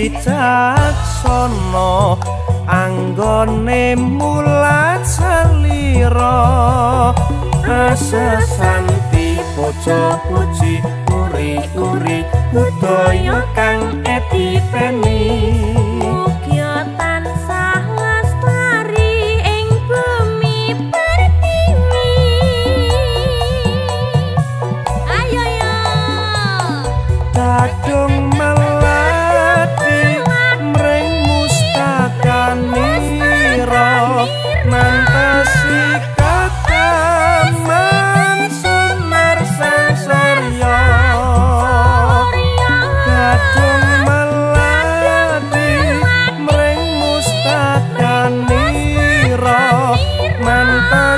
Wicaksana anggone mulat salira, asesanti poco puji uri-uri budaya kang edipeni. Mugia tansah lestari ing bumi pertiwi. Ayo yo. Kadung melati mring mustakanira, mantesi kataman sunar sang surya. Kadung melati mring mustakanira, mantesi